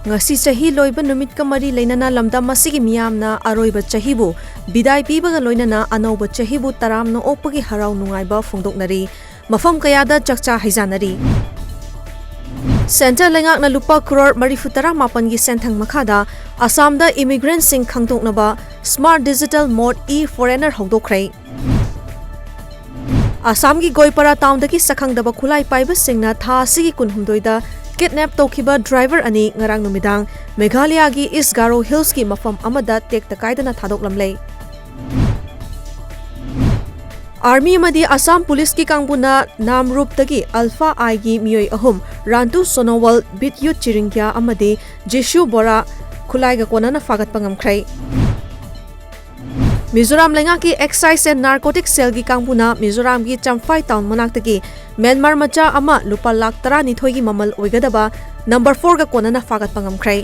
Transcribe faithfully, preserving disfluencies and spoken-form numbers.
ꯉꯁꯤ ꯆꯍꯤ ꯂꯣꯏꯕ ꯅꯨꯃꯤꯠꯀ ꯃꯔꯤ ꯂꯩꯅꯅ ꯂꯝꯗꯝ ꯑꯁꯤꯒꯤ ꯃꯤꯌꯥꯝꯅ ꯑꯔꯣꯏꯕ ꯆꯍꯤꯕꯨ ꯕꯤꯗꯥꯏ ꯄꯤꯕꯒ ꯂꯣꯏꯅꯅ ꯑꯅꯧꯕ ꯆꯍꯤꯕꯨ ꯇꯔꯥꯝꯅ ꯑꯣꯛꯄꯒꯤ ꯍꯔꯥꯎ ꯅꯨꯡꯉꯥꯏꯕ ꯐꯣꯡꯗꯣꯛꯅꯔꯤ꯫ ꯃꯐꯝ ꯀꯌꯥꯗ ꯆꯥꯛꯆꯥ ꯍꯩꯖꯥꯟꯅꯔꯤ꯫ ꯁꯦꯟꯇꯔ ꯂꯩꯉꯥꯛꯅ ꯂꯨꯄꯥ ꯀ꯭ꯔꯣꯔ ꯃꯔꯤꯐꯨ ꯇꯔꯥ ꯃꯥꯄꯟꯒꯤ ꯁꯦꯟꯊꯪ ꯃꯈꯥꯗ ꯑꯁꯥꯝꯗ ꯏꯃꯤꯒ꯭ꯔꯦꯟꯠꯁꯤꯡ ꯈꯪꯗꯣꯛꯅꯕ Smart Digital Mode E Foreigner ꯍꯧꯗꯣꯛꯈ꯭ꯔꯦ꯫ ꯑꯁꯥꯝꯒꯤ ꯒꯣꯏꯄꯥꯔꯥ ꯇꯥꯎꯟꯗꯒꯤ ꯁꯛꯈꯪꯗꯕ ꯈꯨꯠꯂꯥꯏ ꯄꯥꯏꯕꯁꯤꯡꯅ ꯊꯥ ꯑꯁꯤꯒꯤ ꯀꯨꯟꯍꯨꯝꯗꯣꯏꯗ ꯀꯤꯗꯅꯦꯞ ꯇꯧꯈꯤꯕ ꯗ꯭ꯔꯥꯏꯚꯔ ꯑꯅꯤ ꯉꯔꯥꯡ ꯅꯨꯃꯤꯗꯥꯡ ꯃꯦꯘꯥꯂꯌꯥꯒꯤ ꯏꯁ ꯒꯥꯔꯣ ꯍꯤꯜꯁꯀꯤ ꯃꯐꯝ ꯑꯃꯗ ꯇꯦꯛꯇ ꯀꯥꯏꯗꯅ ꯊꯥꯗꯣꯛꯂꯝꯂꯦ꯫ ꯑꯥꯔꯃꯤ ꯑꯃꯗꯤ ꯑꯁꯥꯝ ꯄꯨꯂꯤꯁꯀꯤ ꯀꯥꯡꯕꯨꯅ ꯅꯥꯝꯔꯨꯞꯇꯒꯤ ꯑꯜꯐꯥ ꯑꯥꯏꯒꯤ ꯃꯤꯑꯣꯏ ꯑꯍꯨꯝ, ꯔꯥꯟꯇꯨ ꯁꯣꯅꯣꯋꯥꯜ, ꯕꯤꯠꯌꯨꯠ ꯆꯤꯔꯤꯡꯒ꯭ꯌꯥ ꯑꯃꯗꯤ ꯖꯤꯁꯨ ꯕꯣꯔꯥ, ꯈꯨꯠꯂꯥꯏꯒ ꯀꯣꯟꯅꯅ ꯐꯥꯒꯠꯄ ꯉꯝꯈ꯭ꯔꯦ꯫ ꯃꯤꯖꯣꯔꯥꯝ ꯂꯩꯉꯥꯛꯀꯤ ꯑꯦꯛꯁꯥꯏꯖ ꯑꯦꯟ ꯅꯥꯔꯀꯣꯇꯤꯛ ꯁꯦꯜꯒꯤ ꯀꯥꯡꯕꯨꯅ ꯃꯤꯖꯣꯔꯥꯝꯒꯤ ꯆꯝꯐꯥꯏ ꯇꯥꯎꯟ ꯃꯅꯥꯛꯇꯒꯤ ꯃ꯭ꯌꯥꯟꯃꯥꯔ ꯃꯆꯥ ꯑꯃ ꯂꯨꯄꯥ ꯂꯥꯈ ꯇꯔꯥꯅꯤꯊꯣꯏꯒꯤ ꯃꯃꯜ ꯑꯣꯏꯒꯗꯕ ꯅꯝꯕꯔ ꯐꯣꯔꯒ ꯀꯣꯟꯅꯅ ꯐꯥꯒꯠꯄ ꯉꯝꯈ꯭ꯔꯦ꯫